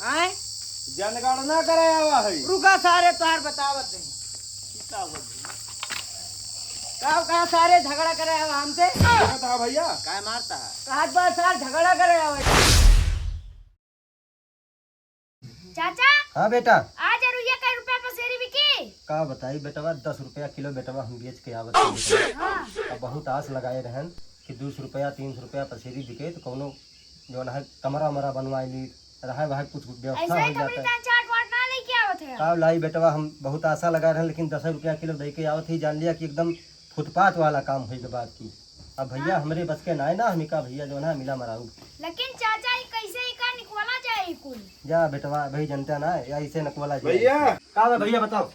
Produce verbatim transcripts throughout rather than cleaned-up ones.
आए? जनगणना करे आवा है। रुका सारे, तोहार बतावत है। का हुआ भैया? का, का सारे झगड़ा करे आवा हमसे? बता भैया। काय मारता है? कहत बा सार झगड़ा करे आवा है। चाचा। हाँ बेटा। आज रुइया कै रुपया पसेरी बिकी? का बताई बेटवा, दस रुपया किलो बेटवा हम बेच के आवत हई बेटवा। हाँ। अब बहुत आस लगाए रहन कि दो सौ रुपया, तीन सौ रुपया पसेरी बिके तो कौनो जौन है कमरा वमरा बनवाए ली, रहे वहे कुछ व्यवस्था ऐसे ही हो कमरी जाता। चाट वाट ना लेके आवत है। का लाई बेटवा, हम बहुत आशा लगाए रहन लेकिन दस रुपया किलो दे के आवत ही, जान लिया कि एकदम फुटपाथ वाला काम होई के बाद की। अब भैया हाँ। हमरे बस के नाय ना, हमी का भैया जौन है मिला मराऊ। लेकिन चाचा, ई कैसे ई का निकवाला जाए ई कुल? जा बेटवा, भाई जनता ना, या इसे निकवाला जाए। भैया। का बा भैया बताओ।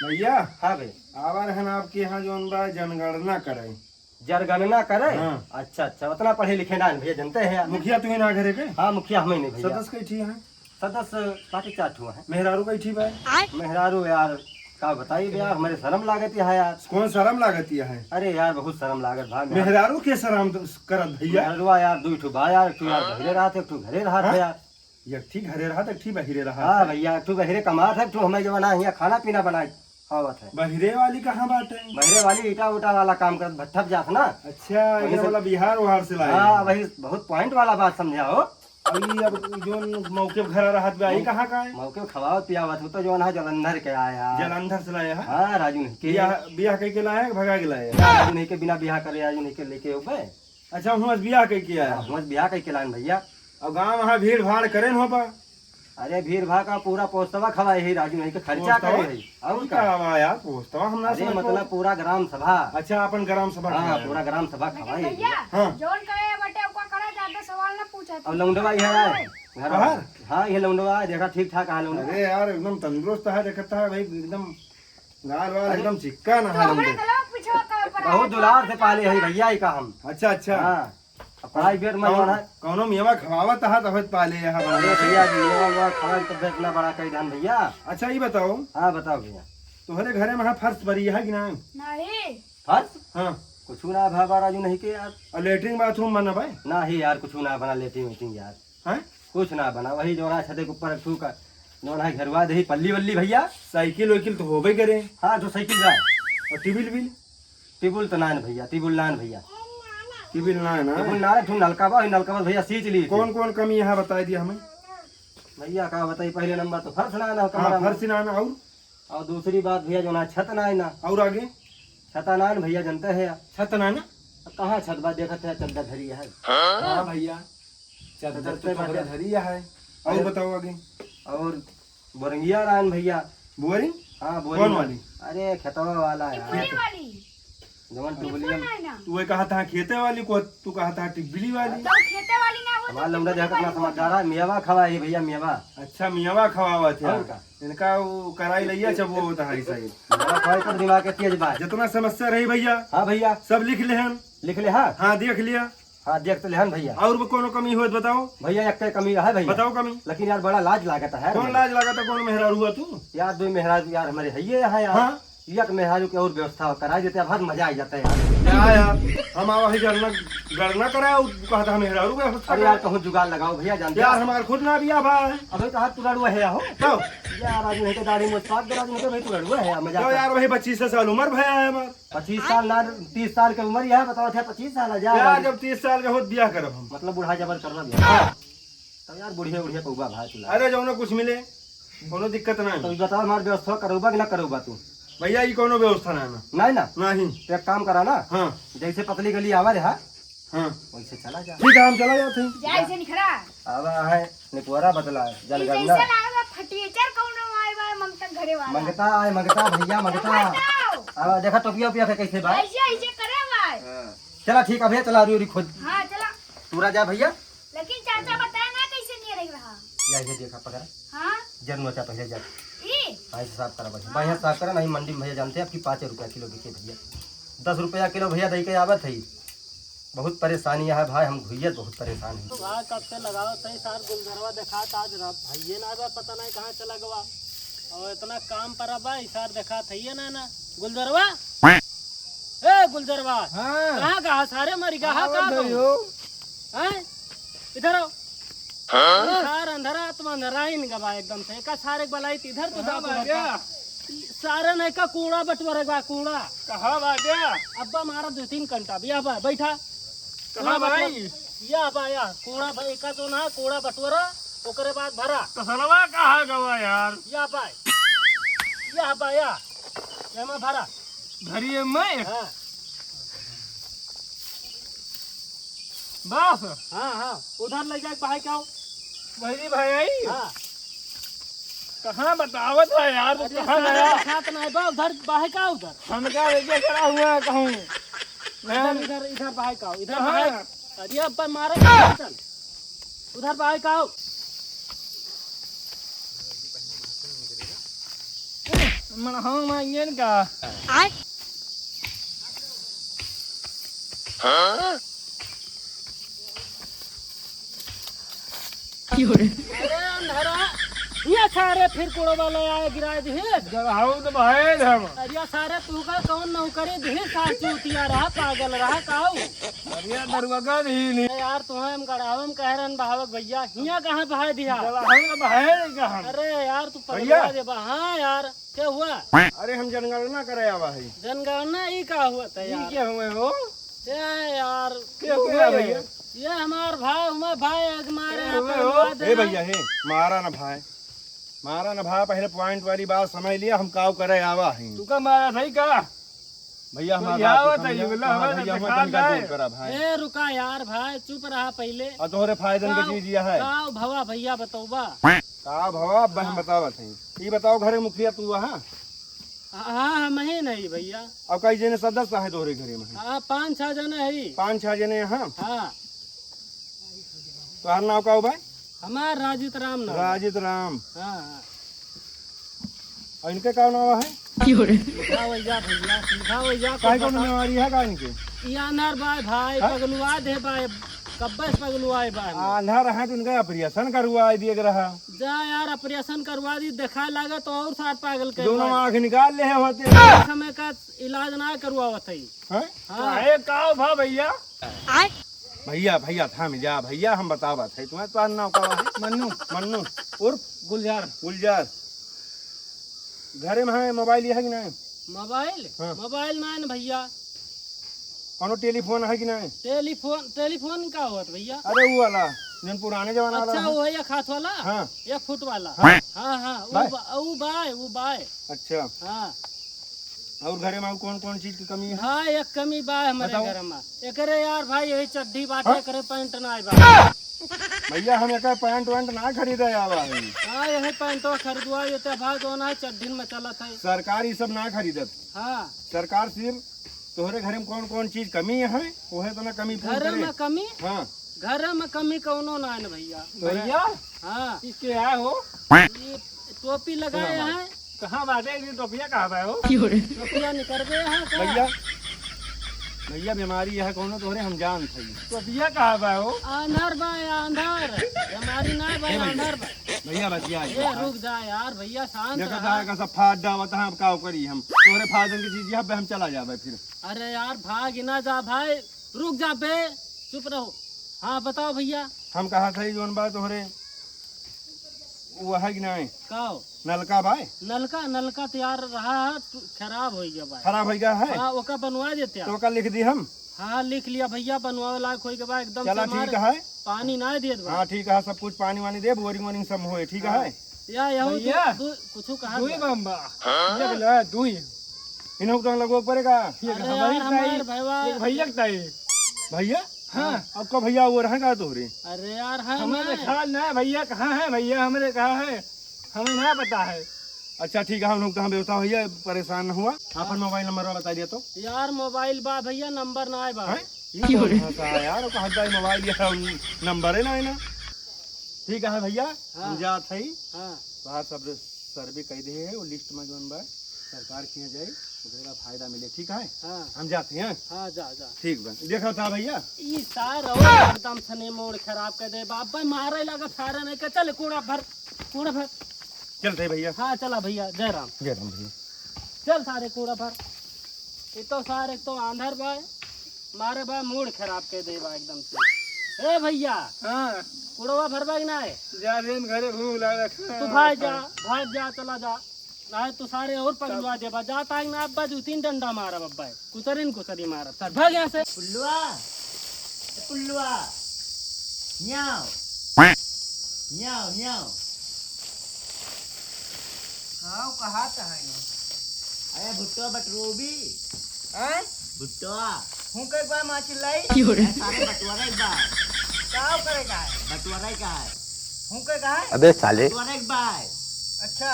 भैया। हाँ भाई। आवा रहन आपके यहाँ जौन बा जनगणना करे। जनगणना करे? हाँ। अच्छा, अच्छा, उतना पढ़े लिखे ना है भैया, जनते हैं आप। मुखिया तू ही ना घरे के? हाँ, मुखिया हमें नहीं भैया। सदस्य कै ठी है? सदस्य पाँच चार ठो है। मेहरारू कै ठी बा? मेहरारू यार, का बताई बे यार, हमरे शर्म लागत है यार। कौन शर्म लागत है? अरे यार, बहुत शर्म लागत भाई। मेहरारू के शर्म तो करत भैया? मेहरारुआ यार, दू ठो बा यार, एक ठो यार बहिरे रहत है, एक ठो घरे रहत है हाँ? यार। एक ठी घरे रहत, एक ठी बहिरे रहत हाँ है। भैया, एक ठो बहिरे कमात है, एक ठो हमें जवाना हियाँ खाना पीना बनाए खावत है। बहिरे वाली कहाँ बाटे? बहिरे वाली ईटा उटा वाला काम करत, भट्ठा पे जात ना। अच्छा, वहीं एकरा से वाला बिहार उहार से लाए हाँ, हैं। वही बहुत point वाला बात समझा हो। अभी अब जोन मौके पे घरा रहत बा, ई मौ-, कहाँ का है? मौके पे खवावत पियावत हो तो जोन है जलंधर के आया। जलंधर से लाए हैं? हाँ, राजू नहीं के। बियाह, बियाह कई के लाए हैं, भगा के लाए हैं? राजू नहीं के बिना बियाह करे, राजू नहीं के लेके हो गए। अच्छा, हुआं से बियाह कई के आया? हाँ, हुआं से बियाह कई के लाए हैं भैया। अब गाँव वहाँ भीड़ भाड़ करेन हो बा? अरे भीड़ भाड़ का पूरा पोस्तवा खवाए है राजू नहीं के खर्चा करे है। और का? बा यार, पोस्तवा हम ना अरे समझ मतलब पाए। पूरा ग्राम सभा। अच्छा, अपन ग्राम सभा हाँ, खवाए। पूरा ग्राम सभा लेकिन खवाए है भैया, भैया। हाँ। जौन करे बटे ओका करा, ज्यादा सवाल ना पूछा। अब लौंडवा ये है घर बाहर? हाँ, ये लौंडवा है, देखा ठीक ठाक है लौंडवा। अरे यार, एकदम तंदुरुस्त है, देखता है भाई, एकदम गाल वाल अरे। एकदम चिक्का ना तो है हमरे लौंडवा। गलवा पीछवा का ऊपर बहुत है, दुलार से पाले है भैया, ये का हम। अच्छा, अच्छा। हाँ। अब प्राइवेट में कौन-, जौन है। कौनो मेवा खवावत है तब पाले यहाँ अरे बड़ा। भैया, मेवा वेवा खवाई तब इतना बड़ा कई धान भैया। अच्छा, ये बताओ। हाँ, बताओ भैया। तोहरे घरे में फर्श परी है कि ना? नहीं। फर्श? हाँ। कुछ ना भा बा राजू नहीं के यार। और लेटरिन बाथरूम बना भाई? नहीं यार, कुछ ना बना लेटरिन वेटरिन यार। हैं? कुछ ना बना, वही जौन है छते के ऊपर एक ठू का, जौन है घेरवा देही पल्ली वल्ली भैया। साइकिल वाइकिल तो होबे करे। हाँ, जो साइकिल जाए। और टिबिल बिल? टिबुल तो नान भैया, टिबुल नान भैया। टिबिल नान, हाँ? टिबुल नान, एक ठू नलका बा, वही नलका बा भैया सींच ली। कौन कौन कमी यहाँ बताई दिया हमें? भैया का बताई, पहले नंबर तो फर्श ना आना हाँ, कमरा में। फर्श ना आना और? और दूसरी बात भैया, जौन है छत ना आना। और आगे? छत ना आना भैया, जनते हैं। छत ना आना? अब कहाँ छत बा, देखत है चद्दर धरी है। हाँ भैया, चद्दर चद्दर तो पे तोहरे बा। धरी है। और अरे बताओ आगे। और बोरिंगिया रान भैया। बोरिंग? हाँ, बोरिंग। कौन वाली? अरे, खेतवा वाला है। टिपुली वाली। जवन टिपुलिया। टिपुल है ना? तू ये कहा था खेते वाली को, तू कहा था टिबिली वाली। तो खेते वाली ना, वो हमार तो लौंडा टिपुली देखा कितना वाली समझदार है, मेवा खवाई भैया, मेवा। अच्छा, मेवा खवावत है। और का? इनका वो कराई लइया, जब वो होता है सही। मेवा खवाई, तब दिमाग के तेज बात। जितना समस्या रही भैया, हाँ भैया। सब लिख ले हम। लिख ले, हाँ। हाँ, देख लिया। हाँ, देख तो लेहन भैया। और वो कोनो कमी होत बताओ। भैया, एक कमी है भैया। बताओ कमी। लेकिन यार, बड़ा लाज लागत है यार कौन हमें। लाज लागत है, कौन मेहरारू हुआ तू? यार, दो मेहरारू यार हमारे है ये है यार। हाँ। एक मेहरारू के और व्यवस्था करा देते, अब हर मजा आ जाता है यार। क्या यार, हम आवा ही गणना, गणना कराया, वो कहता हम मेहरारू व्यवस्था अरे यार, करा। कहूँ जुगाड़ लगाओ भैया, जानते यार, हो। हमार खुद ना बिया भाई। अबे तो हाथ तुराड़ुआ है हो। तो? यार, आज नहीं तो दाढ़ी मुझ पाक दे, आज नहीं तो भाई तुराड़ुआ है, मजा तो आता। यार, वही पच्चीस साल उम्र भया है हमार। पच्चीस साल ना, तीस साल के उम्र यह बताओ थे, पच्चीस साल आ जा यार, यार। जब तीस साल के होत बियाह करब हम। मतलब बुढ़ा जबर करना बियाह। हाँ। तो यार बुढ़िया, बुढ़िया पौवा भाई तुला। अरे जौनो कुछ मिले, कोनो दिक्कत ना तो है। बताओ हमार व्यवस्था करौबा कि ना करौबा तू? भैया, ई कोनो व्यवस्था ना है ना। नहीं ना? नहीं। तो एक काम करा ना। हाँ। जैसे पतली गली आवा रे, हाँ? हाँ। वैसे चला जा। ठीक है, हम चला जाते हैं। जैसे निखरा। अब है निकोरा बतला है, ई जनगणना। जैसे लागल बा फटीचर कौनो आए बा मंगता घरे वाला। मंगता आए, मंगता भैया, मंगता। मंगता। अब देखा टोपिया ओपिया के कैसे बा। ऐसे, ऐसे करे बा। हाँ। चला ठीक, अबे चला रुई, रुई खोद। हाँ, चला। तू राजा भैया। लेकिन चाचा बताया ना कैसे नहीं रह रहा। या ये देखा पकड़। हाँ। जर नोचा पहले जा। ई? हाँ, इसे साफ करा बढ़िया। हाँ। बढ़िया साफ करा, नहीं मंडी में भैया जानते हैं आपकी पाँच रुपया किलो बिके भैया। दस रुपया किलो भैया दे के आवत है। बहुत परेशानी है भाई, हम भैया बहुत परेशान हैं। तो भाई कब से लगाओ तई सार गुलधरवा देखात आज रह भैया ना बा, पता नहीं कहाँ चला गवा। और इतना काम पर बा, ई सार देखात है ये ना, ना। गुलधरवा? ए गुलधरवा। हाँ। कहाँ गहा सारे मरी गहा आवत का है कहूँ? यो। हैं? इधर आओ। हाँ? सार अंधरा, आत्मा अंधरा ही निकबा एकदम से। एका सारे के बलाई इधर तो कहाँ जा बा गया? सारे नहीं का कूड़ा बटोरे बा, कूड़ा। कहाँ बा गया? अब्बा मारा दो तीन घंटा, या बा, बैठा। कहाँ कूड़ा भाई? बटोरा, या बा, या, कूड़ा भाई का तो ना, कूड़ा बटोरा, ओकरे बाद भरा। तसलवा कहाँ गवा यार? या बा, या बा, या, एमा भरा। भरिए में? हाँ। बस? हाँ, हाँ, उधर ले जाके बहाए के आओ। वही भाई आई? हाँ। कहाँ बतावत है यार, तो अरे कहाँ सारे गया? देखात नहीं बा, उधर बहाए का उधर? हमका लेके खड़ा हुआ है कहूँ। इधर, इधर, इधर बहाए का आओ, इधर कहाँ? बहाए। अरे अब्बा मारे का चल। उधर बहाए का आओ। मड़हाऊ मांगेन का? आय? अरे अंधरा, ये सारे फिर कोड़ो वाला आए गिराए दिहे। गढ़ाऊ तो भाई हम। अरे सारे तू का कौन नौकरी दिहे? सार चूतिया रहा, पागल रहा, काऊ? अरे दरुआ का दी नहीं। अरे यार, तुम्हें हम गढ़ावे में कह रहन बहावक भैया, हियाँ कहाँ बहाए दिया? गढ़ाऊ तो भाई नहीं कहाँ। अरे यार, तू भैया। पगला देबा। हाँ यार, क्या हुआ? अरे हम जनगणना करे आवा है। जनगणना ई का हुआ था ई यार? क्या हुए हो? ए यार, के हो गया भैया? ये हमार भाई, हमार भाई, हमारे ए, यहाँ हुए हो? पगलवा ए देना। भैया, हे, मारा ना भाई, मारा ना भाई, पहले point वाली बात समझ लिया, हम काव करे आवा ही। तू का मारा था का? भैया, हमार कोई बात आवत सुन है, ले। ये बोला, हाँ, हमारे भैया, से हमारे खा तनका जाए। दूर करा भाई। ए, रुका यार भाई, चुप रहा पहले। और तोहरे फायदन के काव, चीज यह है। काव भवा भैया बतौबा। काव भवा, अब हम हाँ। बतावत है। ये बताओ, घरे मुखिया तू वहाँ? हाँ, हाँ, हम ही नहीं भैया। अब कई जने सदस्य है तोहरे घरे में? हाँ, पाँच छह जने है। पाँच छह जने यहाँ? हाँ। तोहार नाव का हो भाई? हमार राजित राम नाम। राजित राम। हाँ, हाँ। और इनके का नाव है? सीधा वही जा भैया, सीधा वही जा, काहे कुछ कौन बता। बीमारी है का इनके? ई आन्हर बाय भाई, हाँ? पगलुआ दे बाय, कब्बे से पगलुआ है बाय। आन्हर है तो इनका operation करवा दिए के रहा। जा यार, operation करवा दी, देखा लागे तो और सार पागल कर दोनों बाय। आँख निकाल ले होते। समय का इलाज ना करवावत है। हैं? हाँ। काहे का भा भैया? आय? भैया, भैया, थाम जा, भैया, हम बतावत है, तुम्हें तो नाव का है? मन्नू। मन्नू, उर्फ? गुलजार। गुलजार। घरे में है, मोबाइल है कि नहीं? मोबाइल? हाँ। मोबाइल ना है ना भैया। कौनो टेलीफोन है कि नहीं? टेलीफोन, टेलीफोन का होत भैया? अरे वो वाला, जौन पुराने जमाना वाला अच्छा, है। वो है एक हाथ वाला? हाँ। एक फुट वाला? हाँ। हाँ, हाँ, वो बाय। बा-, वो बाय, वो बाय। अच्छा। हाँ। और घरे में और कौन कौन चीज की कमी है? हाँ, एक कमी बा हमरे बताओ। घर में। एकरे यार भाई यही चड्ढी बाटे, हाँ? एकरे पैंट ना बा। भैया, हम एक पैंट वैंट ना खरीदे आवा है। हाँ, यही पैंटवा खरीदवा देते भाई, जो ना चड्ढी में चलत है। सरकार ये सब ना खरीदत। हाँ। सरकार सिर्फ तोहरे घरे में कौन कौन चीज कमी है, वहे तो ना कमी पूरी घरे करे। में कमी? हाँ। घरे में कमी कौनो ना है ना भैया। भैया? हाँ। इसके आए हो? ये टोपी लगाए सुना बात। हैं। कहाँ बाटे? ये टोपिया कहाँ बा हो? टोपिया निकल गए हैं का? भैया, भैया, बीमारी यह कौनो तोहरे हम जान थे। टोपिया कहाँ बा हो? आंधर बा, आंधर। बीमारी ना बा, ए भैया, आंधर बा। भैया, बतिया ए, यार। रुक जा यार, भैया, शांत देखो, रहा। दाए का सब फाड़ डावत है, अब का करी हम? तोहरे फायदन की चीज, यहाँ पे हम चला जाबे फिर। अरे यार, भाग ही ना जा भाई, रुक जा बे, चुप रहो। हाँ, बताओ भैया। हम कहा थे, जौन बा तोहरे, वो है कि नहीं? का हो? नलका बा? नलका, नलका तो यार रहा है, खराब हो गया बा। खराब हो गया है? हाँ, ओका बनवा देते तो आप। ओका लिख दी हम? हाँ, लिख लिया भैया, बनवावे लायक हो गया बा, एकदम चला, से हमारे ठीक है। पानी ना देत बा। हाँ, ठीक है, सब कुछ पानी वानी दे, बोरिंग वोरिंग सब होए, ठीक हाँ। है? या, यहू भैया, दू, दू, कुछू कहा दुई बा। बम बा। हाँ? एक ला, दुई। इन्हों तो लगभग पड़ेगा। ये अरे हमारी यार, ताई, हमार भैया। ये भैया के ताई। भैया? हाँ। अब का भैया वो रहे का तोहरे? अरे यार, है हमरे ना। ख्याल ना है भैया, कहाँ है भैया, हमरे कहाँ है, हमें ना पता है। अच्छा, ठीक है, हम लोग तो हम व्यवस्था भैया, परेशान ना हुआ। हाँ। अपन मोबाइल नंबर बता दिया तो। यार, मोबाइल बा भैया, नंबर ना आए बा। हैं? ये कौन भाषा है यार? कहाँ जाए मोबाइल, ये नंबर है ना, है ना? ठीक है भैया, हाँ। हम जात है। हाँ। बाहर सब सर्वे कर दिए है, वो लिस्ट में जौन बा सरकार किहाँ जाए, ओकरे का फायदा मिले, ठीक है? हाँ। हम जाते हैं। हाँ, जा, जा। ठीक बा, देखा था भैया। ई सार और एकदम सने मूड खराब कर दे, बाप भाई मारे लगा सारे नहीं के, चल कूड़ा भर, कूड़ा भर। चलते भैया। हाँ, चला भैया, जय राम। जय राम भैया। चल सारे कूड़ा भर। ये तो सारे तो आंधर बा, मारे बा मूड खराब कर दे बा एकदम से। ए भैया, हाँ। कुड़वा भरबा कि नाहीं? जा रहे हैं घरे, भूख लगा, खाना तू भाग जा, खाना। भाग जा, चला जा। नाहीं तो सारे और पगलवा देबा। जाता है ना अब्बा, दो तीन डंडा मारब अब्बा। कुतरिन कुतरी मारब। सर भाग यहाँ से। पुल्लुआ, ए पुल्लुआ, न्याव, न्याव, न्याव। हाँ, कहा तो है। अरे भुट्टो बटरोबी। हैं? भुट्टो। हूँ के बा माँ चिल्लाई? क्यों रे? ए, सारे बटोरा एक बार। का करे का है? बटोरा का है। हूँ के का है? अबे साले। बटोरा एक बार। अच्छा,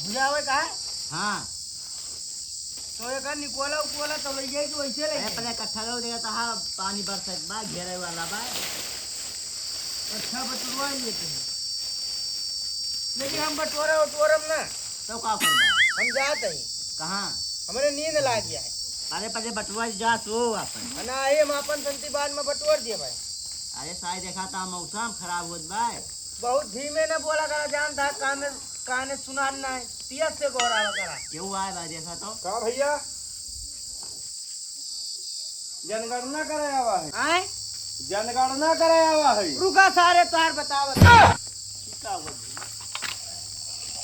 बुझावे का है? हाँ। तो एक निकोला उकोला तो ले जाए कि वैसे ले ए, जाए? पहले इकट्ठा लोग देगा तो हाँ, पानी बरसत बा, घेरे वाला बा। अच्छा, बटुरवा लेते हैं। लेकिन हम बटोरा उटोरम ना। तो का करबा? हम जात हई। कहाँ? हमरे नींद लाग गया है। अरे, पहले बटुरवा जा तो अपन। ना, ये हम अपन संती बाद में बटोर दिए भाई। अरे, साई देखा था मौसम खराब होत बा। बहुत धीमे न बोला करा, जान था कान, काने सुनान ना है। तियस से गोहरावा करा। केहू आए बा देखा तो। का भैया? जनगणना करे आवा है। आए? जनगणना करे आवा है। रुका सारे, तोहार बतावत। का हुआ?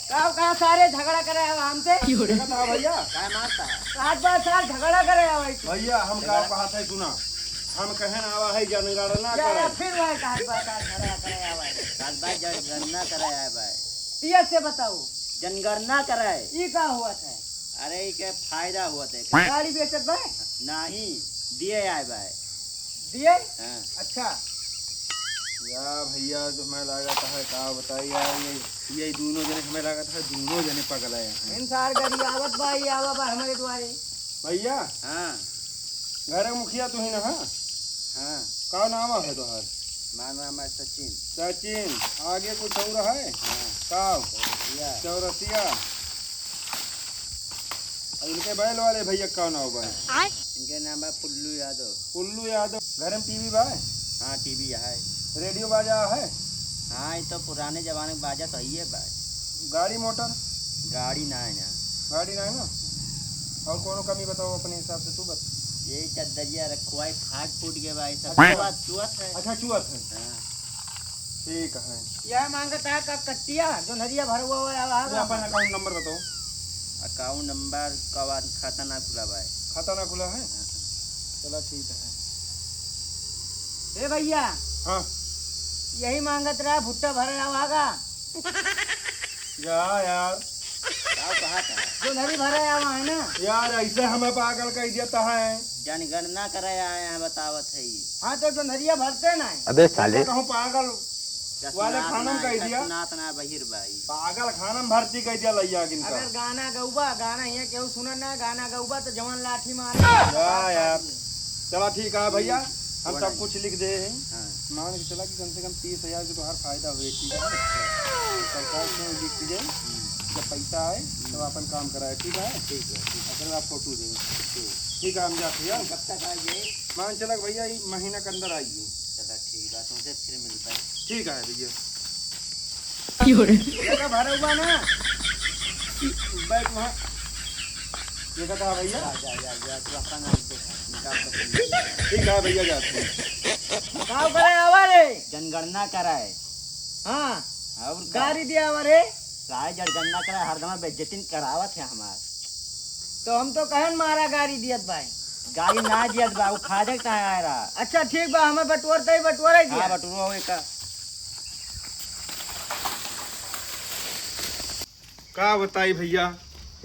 का, का सारे झगड़ा करे आवा हमसे? देखत हा भैया? का मारता है? आज बार सार झगड़ा करे आवा है। भैया, हम का झगड़ा? कहत है, सुना। हम कहन आवा है जनगणना या, या करे। फिर वह का आज बार सार झगड़ा करे आवा है। आज बार जनगणना करे आए भाई। तियस से बताओ। जनगणना करे। ई का हुआ था? अरे, ई के फायदा हुआ था। गाड़ी बेचत बा? नहीं, दिए आए भाई। दिए? हाँ। अच्छा। या भैया, जो हमें लागत है, का बताई यार, ये, ये दोनों जने हमें लागत है, दोनों जने पगला हैं। इन सार गरियावत बा, ये आवा बा हमारे द्वारे। भैया। हाँ। घर के मुखिया तू ही ना, हाँ? हाँ। का नाम है तोहार? हमार नाम है सचिन। सचिन, आगे कुछ और है? हाँ। का? चौरसिया। चौरसिया। अब इनके बैल वाले भैया का नाम बा? आय? इनके नाम बा पुल्लू यादव। पुल्लू यादव। घर में टीवी बा? हाँ, टीवी है। रेडियो बाजा है? हाँ, ये तो पुराने जमाने के बाजा तो है बा। गाड़ी मोटर? गाड़ी ना है ना। गाड़ी ना है ना? और कोनो कमी बताओ अपने हिसाब से, तू बता। यही चद्दरिया रखवाई, फाट फूट गया बा, ये सब अच्छा। चुअत, चुअत है। अच्छा, चुअत है। हाँ। ठीक है। यह मांगता है का कट्टिया, जोन्हरिया भरवा हुआ है, आवा, वो आवा। अपन अकाउंट नंबर बताओ। अकाउंट नंबर का बाद खाता ना खुला भाई। खाता ना खुला है? हाँ। चला ठीक है। ए भैया। हाँ। यही मांगत रहा, भुट्टा भरे आवागा। जा यार। का कहा था? जोन्हरी भरे आवा है ना। यार, ऐसे हमें पागल कह देता है। जनगणना करे आए हैं, बतावत है। हाँ, तो जोन्हरिया भरते ना है। अबे साले। कहूँ पागल वाले खाना में कह दिया। सुनात ना बहिर भाई। पागल खाना में भर्ती कह दिया लइया किनका। अगर गाना गौबा, गाना हियाँ केहू सुनत ना, गाना गौबा तो जवान लाठी मारे। जा यार। चला ठीक है भैया, हम सब कुछ लिख दे हैं। हाँ। मान के चला कि कम से कम तीस हजार के तोहार फायदा हुए, ठीक है? सरकार से लिख दीजिए, जब पैसा आए, तब अपन काम कराए, ठीक है? ठीक है, ठीक है। अगर आप फोटो दें। ठीक। ठीक है, हम जाते हैं। कब तक आइए? मान चला कि भैया, ये महीना के अंदर आइए। चला ठीक है, तुमसे फिर मिलता है। ठीक है भैया। क्यों रे? ये तो भरा हुआ ना। बैठ वहाँ। ये कहता है भैया। जा, जा, जा, जा, तू अपना नाम पे निकाल सकते हैं। ठीक है भैया, जाते हैं। का करे आवा रे? जनगणना कराए। हाँ। और का? गाड़ी दिया आवा रे। सारे जनगणना कराए, हरदमा बेइज्जती करावत है हमार। तो हम तो कहन मारा गाड़ी दियत बाई। गाड़ी ना दियत बा, वो खा जाए कहाँ आए रहा। अच्छा ठीक बा, हमें बटोरते ही बटोरे हाँ, दिया। बटोरो एक। का बताई भैया,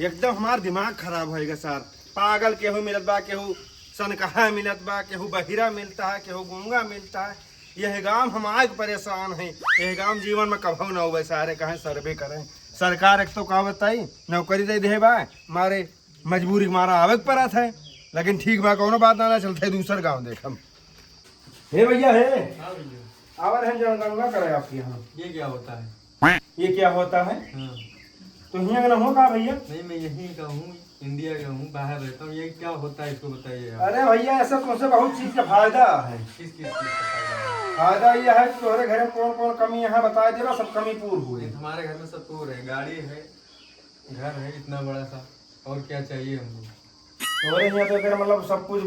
एकदम हमार दिमाग खराब होएगा सार। पागल केहू मिलत बा, केहू सनकहा मिलत बा, केहू बहिरा मिलता है, केहू गूंगा मिलता है। यह गांव हम आग परेशान हैं, यह गांव जीवन में कभो न होवे। सारे कहें सर्वे करें, सरकार एक तो का बताई, नौकरी दे दे बा, मारे मजबूरी के मारा आवे के पड़त है, लेकिन ठीक बा, कौनो बात ना, ना चलते दूसर गांव देखम। हे भैया, हे। हाँ भैया। आवर हम जनगणना करे आपके यहाँ। ये क्या होता है? ये क्या होता है? हाँ। तो हियाँ का ना हो का भैया? नहीं, मैं यहीं का हूँ, इंडिया का हूँ, बाहर रहता हूँ। ये क्या होता है, इसको बताइए आप। अरे भैया, ऐसा तुमसे बहुत चीज का फायदा है। किस, किस चीज का फायदा है? फायदा ये है कि तुम्हारे घर में कौन कौन कमी यहाँ बता दे रहा, सब कमी पूर हुई। नहीं, हमारे घर में सब पूर है, गाड़ी है, घर है इतना बड़ा सा, और क्या चाहिए हमको? तुम्हारे यहाँ तो फिर मतलब सब कुछ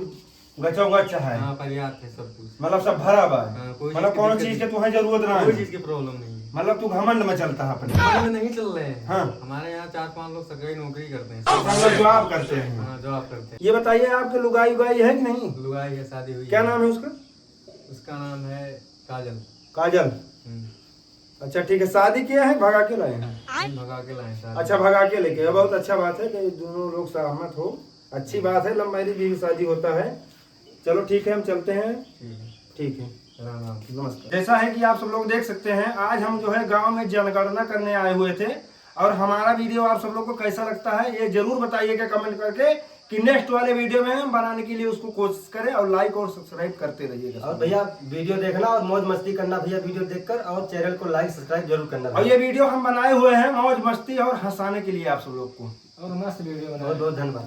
गचोगच है। हाँ, पर्याप्त है सब कुछ। मतलब सब भरा बा है। हाँ, कोई मतलब चीज की कौनो दिक्कत चीज के नहीं। तुहे जरूरत ना कोई है। चीज की problem नहीं है। मतलब तू घमंड में चलता है अपने। घमंड में नहीं चल रहे हैं। हाँ। हमारे यहाँ चार पांच लोग सरकारी नौकरी करते हैं। मतलब job करते हैं। हाँ, job करते हैं। ये बताइए, आपके लुगाई उगाई है कि नहीं? लुगाई है, शादी हुई क्या है। नाम है उसका? उसका नाम है काजल। काजल। हम्म। अच्छा, ठीक है, शादी किया है, भगा के लाए हैं? नहीं, भगा के लाए हैं शादी। अच्छा, भगा के लेके, बहुत अच्छा बात है कि दोनों लोग सहमत हो, अच्छी बात है, love marriage भी शादी होता है। चलो ठीक है, हम चलते हैं। ठीक है। ठीक है। राम राम। नमस्कार। जैसा है कि आप सब लोग देख सकते हैं, आज हम जो है गांव में जनगणना करने आए हुए थे और हमारा video आप सब लोग को कैसा लगता है, ये जरूर बताइएगा comment करके कि next वाले video में हम बनाने के लिए उसको कोशिश करें और like और subscribe करते रहिएगा। और भैया, video देखना और मौज मस्ती करना भैया, video देखकर, और channel को like subscribe जरूर करना और भैया। ये video हम बनाए हुए हैं मौज मस्ती और हंसाने के लिए आप सब लोग को। और मस्त video बनाए। बहुत बहुत धन्यवाद।